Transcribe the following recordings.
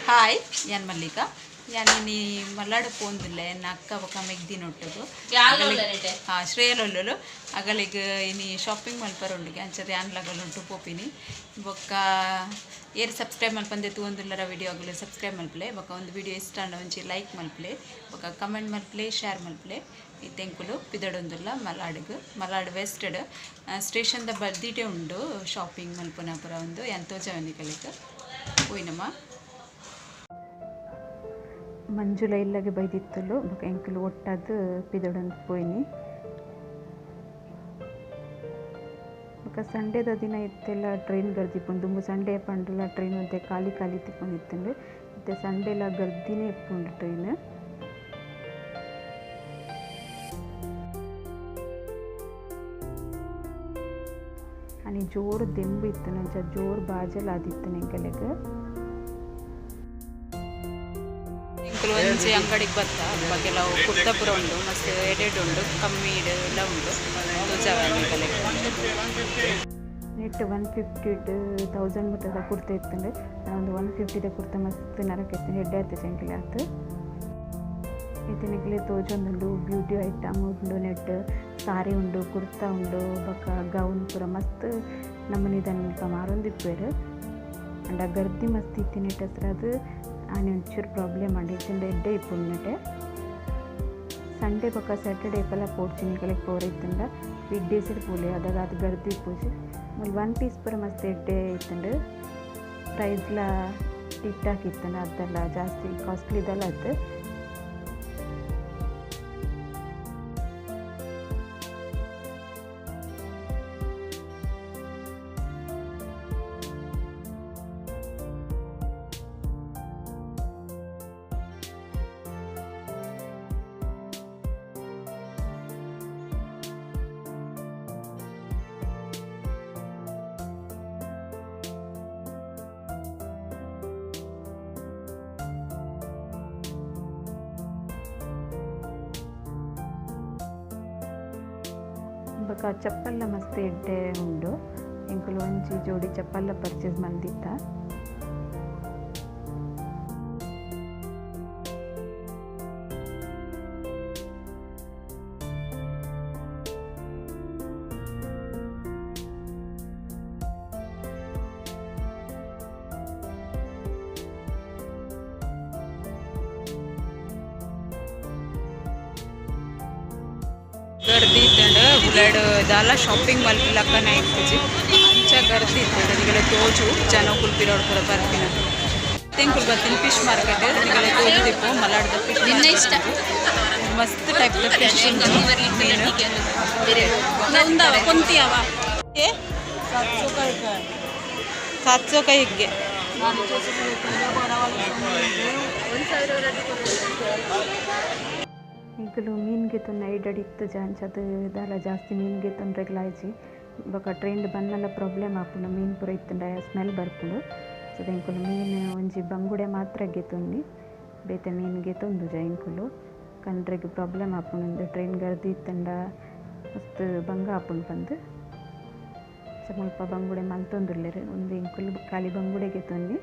Hi, ಯಾನ್ ಮಲ್ಲಿಕಾ. ಯಾನ್ ಇನಿ ಮಲ್ಲಾಡ್ ಪೋಂದುಲ್ಲೆ ಎನ್ನ ಅಕ್ಕ ಬೊಕ ಮೆಗ್ದಿನೊಟ್ಟುಗು. ಹಾಂ, ಶ್ರೇಯಲೊಲ್ಲುಲು. ಅಗಲಿಗ್ ಇನಿ ಶಾಪಿಂಗ್ ಮಲ್ಪರ ಉಂಡುಗೆ. ಅಂಚದ ಯಾನ್ಲ ಅಗಲೊಟ್ಟು ಪೋಪಿನಿ. ಬೊಕ್ಕ ಏರ್ ಸಬ್ಸ್ಕ್ರೈಬ್ ಮಲ್ಪಂದೆ ತೂವೊಂದುಲ್ಲರ ವಿಡಿಯೋ, ಅಗಲು ಸಬ್ಸ್ಕ್ರೈಬ್ ಮಲ್ಪಲೆ. ಬೊಕ್ಕ ಒಂದು ವಿಡಿಯೋ ಇಷ್ಟ ಆಂಡ ಒಂಜಿ ಲೈಕ್ ಮಲ್ಪಲೆ, ಬೊಕ್ಕ ಕಮೆಂಟ್ ಮಲ್ಪಲೆ, ಶೇರ್ ಮಲ್ಪಲೆ. ಇತ್ತೆ ಎಂಕುಲು ಪಿದಡೊಂದುಲ್ಲ ಮಲಾಡ್ಗ್. ಮಲಾಡ್ ವೆಸ್ಟೆಡ್ ಸ್ಟೇಷನ್ದ ಬದಿಟೇ ಉಂಡು ಶಾಪಿಂಗ್ ಮಲ್ಪುನ ಪೂರ. ಒಂದು ಯಾನ್ ತೋಜಾವೆ ನಿಕಲೆಗ್. ಪೋಯಿನಮ್ಮ. ಮಂಜುಳ ಇಲ್ಲಗೆ ಬೈದಿತ್ತುಲು. ಬೊಕ ಎಂಕುಲು ಒಟ್ಟಾದ್ ಪಿದಡೊಂದು ಪೋಯಿನಿ. ಬೊಕ ಸಂಡೇದ ದಿನ ಇತ್ತೆಲ್ಲ ಟ್ರೈನ್ ಗರ್ದಿ ಇಪ್ಪುಂಡು. ದುಂಬು ಸಂಡೇ ಪಂಡಲ ಟ್ರೈನ್ ಒಂತೆ ಖಾಲಿ ಖಾಲಿ ತಿಕ್ಕೊಂದಿತ್ತುಂಡು. ಇತ್ತೆ ಸಂಡೇಲ ಗರ್ದಿನೇ ಇಪ್ಪುಂಡು ಟ್ರೈನ್. ಆನಿ ಜೋರು ದೆಂಬು ಇತ್ತುಂಡು, ಅಂಚ ಜೋರು ಬಾಜಲ್ ಆದಿತ್ತುಂಡು ಎಂಕಲೆಗ್. ಎಂಕುಲು ಒಂಜಿ ಅಂಗಡಿಗೆ ಬತ್ತ. ಅಲ್ಪ ಕೆಲವು ಕುರ್ತಾ ಪೂರ ಉಂಡು, ಮಸ್ತ್ ಎಡೆಡ್ ಉಂಡು, ಕಮ್ಮಿ ಎಲ್ಲ ಉಂಡು. ತೋಜಾವೆ ನಿಕಲೆಗ್. ನೆಟ್ 150 1000 ಮುಟ್ಟದ ಕುರ್ತಾ ಇತ್ತುಂಡು. ಒಂದು 150ದ ಕುರ್ತಾ ಮಸ್ತ್ ನರಕ ಇತ್ತುಂಡು, ಎಡ್ಡೆ ಆತು ಎಂಕಲೆ ಆತು. ಇತ್ತೆ ನಿಕಲೆ ತೋಜೊಂದುಂಡು ಬ್ಯೂಟಿ ಐಟಮ್ ಉಂಡು. ನೆಟ್ ಸಾರಿ ಉಂಡು, ಕುರ್ತಾ ಉಂಡು, ಬೊಕ ಗೌನ್ ಪೂರ ಮಸ್ತ್ ನಮೂನಿದ ಮುಲ್ಪ ಮಾರೊಂದಿಪ್ಪೆರ್. ಆಂಡ ಗರ್ದಿ ಮಸ್ತ್ ಇತ್ತಿನೆಟ್ ಹೆಸ್ರಾದ್ ಆನಿ ಒಂಚೂರು ಪ್ರಾಬ್ಲಮ್ ಆಂಡ್. ಇಜ್ಜಿಂಡ ಎಡ್ಡೆ ಇಪ್ಪುಂಡು ನೆಟೆ. ಸಂಡೇ ಬೊಕ ಸ್ಯಾಟರ್ಡೇ ಏಪಲ ಪೋಡ್ಚಿ. ನಿಕಲೆಗ್ ಪೋರೆ ಇತ್ತುಂಡ ವೀಕ್ ಡೇಸ್ ಪೋಲೆ, ಅದಗ ಆತ್ ಗರ್ದಿ ಇಪ್ಪುಜಿ. ಮೂಲು ಒನ್ ಪೀಸ್ ಪೂರ ಮಸ್ತ್ ಎಡ್ಡೆ ಇತ್ತುಂಡು. ಪ್ರೈಸ್ಲ ಠೀಕ್ ಠಾಕ್ ಇತ್ತುಂಡು, ಅತ್ತಲ್ಲ ಜಾಸ್ತಿ ಕಾಸ್ಟ್ಲಿ ದಾಲ ಅತ್ತ್. ಬೊಕ ಚಪ್ಪಲ್ಲ ಮಸ್ತ್ ಎಡ್ಡೆ ಉಂಡು. ಎಂಕುಲು ಒಂಜಿ ಜೋಡಿ ಚಪ್ಪಲ್ಲ ಪರ್ಚೇಸ್ ಮಲ್ದಿತ್ತ. ಗರ್ದಿ ಇತ್ತುಂಡು. ಬುಲೆಡ್ ದಾಲ ಶಾಪಿಂಗ್ ಮಲ್ಪುಲಕ್ಕನೆ ಇಪ್ಪುಜಿ, ಅಂಚ ಗರ್ದಿ ಇತ್ತುಂಡು. ನಿಗಲೆ ತೋಜು ಜನಕುಲು ಪಿರವುಡು ಪೂರ ಬರ್ಪಿನ. ಎಂಕುಲು ಬತ್ತಿನ ಫಿಶ್ ಮಾರ್ಕೆಟ್. ನಿಗಲೆ ತೋಜುದಿಪ್ಪು ಮಲಾಡ್ದ ಫಿಶ್. ನಿನ್ನ ಇಷ್ಟ. ಮಸ್ತ್ ಟೈಪ್ ದ ಫಿಶ್ ಉಂಡು, ಮೀನು. ಉಂದವ ಕೊಂತಿಯವ. 700 का एक. ಎಂಕುಲು ಮೀನ್ ಗೆತೊನ್ನ ಐಡಡ್ ಇತ್ತುಜ. ಅಂಚಾದ್ ದಾಲ ಜಾಸ್ತಿ ಮೀನ್ ಗೆತೊನ್ರೆಗ್ಲ ಆಯ್ಜಿ. ಬೊಕ ಟ್ರೈನ್ ಬನ್ನಲ ಪ್ರಾಬ್ಲಮ್ ಆಪುಂಡು, ಮೀನ್ ಪೂರ ಇತ್ತುಂಡ ಸ್ಮೆಲ್ ಬರ್ಪುಂಡು. ಸೊ ಎಂಕುಲು ಮೀನ್ ಒಂಜಿ ಬಂಗುಡೆ ಮಾತ್ರ ಗೆತೊನ್ನಿ, ಬೇತೆ ಮೀನ್ ಗೆತೊಂದುಜ ಎಂಕುಲು. ಕಂಡ್ರೆಗ್ ಪ್ರಾಬ್ಲಮ್ ಆಪುಂಡು, ಟ್ರೈನ್ ಗರ್ದಿ ಇತ್ತುಂಡ ಮಸ್ತ್ ಬಂಗ ಆಪುಂಡು ಪಂದ್. ಸೊ ಮುಲ್ಪ ಬಂಗುಡೆ ಮಲ್ತೊಂದುಲ್ಲೆರ್. ಉಂದು ಎಂಕುಲು ಖಾಲಿ ಬಂಗುಡೆ ಗೆತೊನ್ನಿ.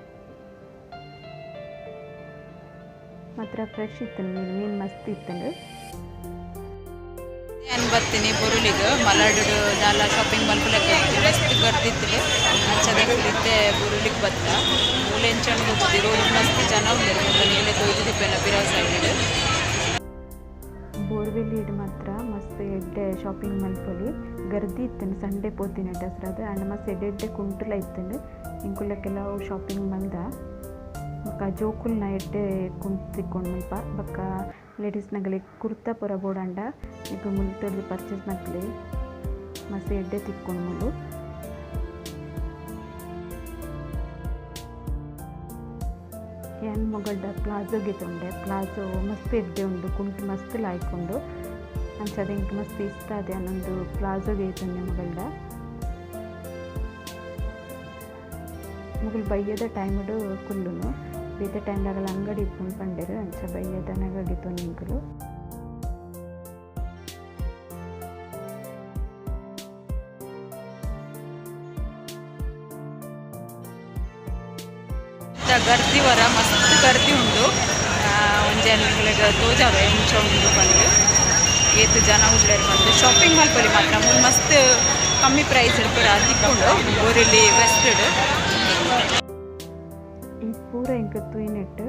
ಮಾತ್ರ ಫ್ರೆಶ್ ಇತ್ತುಂಡು ಮೀನ್. ಮೀನ್ ಮಸ್ತ್ ಇತ್ತುಂಡು. ಯಾನ್ ಬತ್ತೀನಿ ಬೊರುಲಿಗ್. ಮಲಾಡ್ ದಾಲ ಶಾಪಿಂಗ್ ಮಲ್ಪುಲಕ್ಕ ಮಸ್ತ್ ಗರ್ದಿ ಇತ್ತುಂಡು. ಅಂಚಾದ್ ಎಂಕುಲು ಇತ್ತೆ ಬೊರುಲಿಗ್ ಬತ್ತ. ಮೂಲು ಎಂಚ ಉಂಡು ಗೊತ್ತಿಜ್ಜಿ, ರೋಡ್ ಮಸ್ತ್ ಜನ ಉಲ್ಲೆರ್. ಮುಲ್ಪ ನಿಗಲೆ ತೋಜುದಿಪ್ಪೆನ ಪಿರವು ಸೈಡ್. ಬೋರ್ವೆಲಿಡ್ ಮಾತ್ರ ಮಸ್ತ್ ಎಡ್ಡೆ ಶಾಪಿಂಗ್ ಮಲ್ಪೊಲಿ. ಗರ್ದಿ ಇತ್ತುಂಡು ಸಂಡೇ ಪೋತಿನೆಟ್ ಹೆಸ್ರಾದ್. ಆಂಡ ಮಸ್ತ್ ಎಡ್ಡೆ ಎಡ್ಡೆ ಕುಂಟುಲ ಇತ್ತುಂಡು. ಎಂಕುಲ ಕೆಲವು ಶಾಪಿಂಗ್ ಮಲ್ದ. ಬೊಕ ಜೋಕುಲ್ನ ಎಡ್ಡೆ ಕುಂಟು ತಿಕ್ಕುಂಡು ಮುಲ್ಪ. ಬೊಕ ಲೇಡೀಸ್ ನಗಲೆಗ್ ಕುರ್ತಾ ಪೂರ ಬೋಡಾಂಡ ನಿಕುಲು ಮುಲ್ತುರ್ದು ಪರ್ಚೇಸ್ ಮಲ್ಪುಲೆ, ಮಸ್ತ್ ಎಡ್ಡೆ ತಿಕ್ಕುಂಡು ಮೂಲು. ಯಾನ್ ಮೊಗಲ್ಡ ಪ್ಲಾಜೋ ಗೆತೊಂಡೆ. ಪ್ಲಾಜೋ ಮಸ್ತ್ ಎಡ್ಡೆ ಉಂಡು, ಕುಂಟು ಮಸ್ತ್ ಲಾಯ್ಕ್ ಉಂಡು. ಅಂಚಾದ್ ಎಂಕ್ ಮಸ್ತ್ ಇಷ್ಟ ಆದ್ ಯಾನೊಂದು ಪ್ಲಾಜೋ ಗೆತೊಂಡೆ ಮೊಗಲ್ಡ. ಮೊಗುಲು ಬಯ್ಯದ ಟೈಮ್ ಡ್ ಕುಲ್ಲುನು, ಬೇತೆ ಟೈಮ್ ಡ್ ಅಂಗಡಿ ಇಪ್ಪುಂಡು ಪಂಡೆರ್. ಅಂಚ ಬಯ್ಯದನಗ ಗೆತೊನ್ನಿ ಎಂಕುಲು. ಗರ್ದಿ ವರ ಮಸ್ತ್ ಗರ್ದಿ ಉಂಡು. ಒಂಜಿ ನಿಕ್ಲೆಗ್ ತೋಜಾವೆ ಎಂಚ ಉಂಡು ಪಂದ್, ಏತ್ ಜನ ಉಲ್ಲೆರ್ ಪಂದ್. ಶಾಪಿಂಗ್ ಮಲ್ಪೊಲಿ ಮಾತ್ರ ಮೂಲು ಮಸ್ತ್ ಕಮ್ಮಿ ಪ್ರೈಸ್ ಪೂರ ತಿಕ್ಕುಂಡು ಬೋರಿಲಿ ವೆಸ್ಟ್. ಈ ಪೂರ ಎಂಕ್ ತೂಯಿನೆಟ್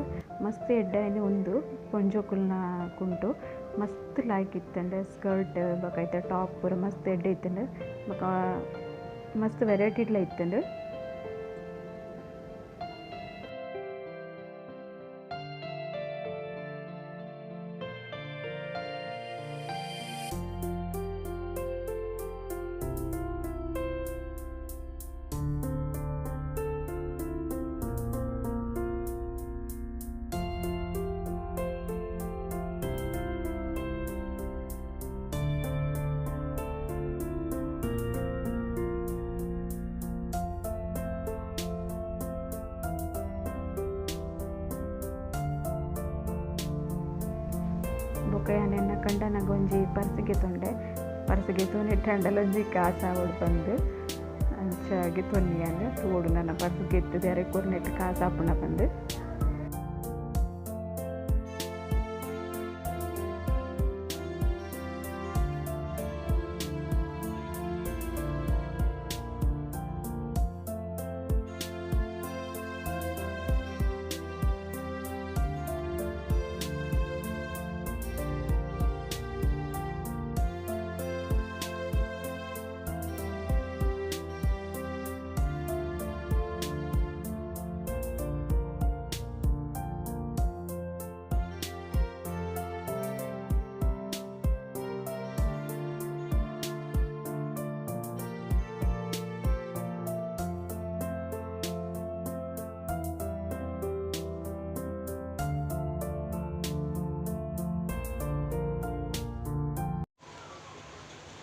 ಮಸ್ತ್ ಎಡ್ಡೆ ಆಯಿನ ಉಂದು ಪೊಂಜೋಕುಲ್ನ ಕುಂಟು ಮಸ್ತ್ ಲಾಯ್ಕ್ ಇತ್ತುಂಡು. ಸ್ಕರ್ಟ್ ಬೊಕ ಐತ ಟಾಪ್ ಪೂರ ಮಸ್ತ್ ಎಡ್ಡೆ ಇತ್ತುಂಡು. ಬೊಕ ಮಸ್ತ್ ವೆರೈಟಿಡ್ಲ ಇತ್ತುಂಡು. ಬೊಕ ಯಾನ್ ಎನ್ನ ಕಂಡನಗ ಒಂಜಿ ಪರ್ಸ್ ಗೆತೊಂಡೆ. ಪರ್ಸ್ ಗೆತೊಂದು ಒಂಜಿ ಕಾಸು ಆವೊಡು ಪಂದ್ ಅಂಚ ಗೆತೊನ್ನಿ ಯಾನ್. ತೂವೊಡು ನನ ಪರ್ಸ್ ಗೆತ್ತುದು ಅರೆಗ್ ಕೊರ್ನೆಟ್ ಕಾಸು ಆಪುಂಡ ಪಂದ್.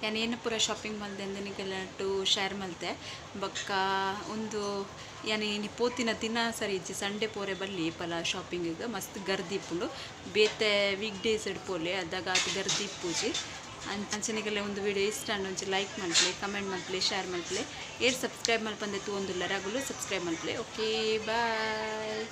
ಯಾನ್ ಏನ್ ಪೂರ ಶಾಪಿಂಗ್ ಮಲ್ದೆ ನಿಕಲ್ನೊಟ್ಟು ಶೇರ್ ಮಲ್ತೆ. ಬೊಕ್ಕ ಉಂದು ಯಾನ್ ಇನಿ ಪೋತಿನ ದಿನ ಸರಿ ಇಜ್ಜಿ, ಸಂಡೆ ಪೋರೆ ಬಲ್ಲಿ ಪಲ ಶಾಪಿಂಗ್ ಮಸ್ತ್ ಗರ್ದಿ ಇಪ್ಪುಂಡು. ಬೇತೆ ವೀಕ್ ಡೇಸ್ ಪೋಲೆ ಅದಾಗ ಆತ್ ಗರ್ದಿ ಇಪ್ಪುಜಿ. ಅಂಚ ನಿಕಲ್ನ ಒಂದು ವಿಡಿಯೋ ಇಷ್ಟ ಆಂಡ ಒಂಜಿ ಲೈಕ್ ಮಲ್ಪುಲೆ, ಕಮೆಂಟ್ ಮಲ್ಪುಲೆ, ಶೇರ್ ಮಲ್ಪುಲೆ. ಏರ್ ಸಬ್ಸ್ಕ್ರೈಬ್ ಮಲ್ಪಂದೆ ತೂವೊಂದುಲ್ಲೆರ್ ಅಗುಲು ಸಬ್ಸ್ಕ್ರೈಬ್ ಮಲ್ಪುಲೆ. Okay bye.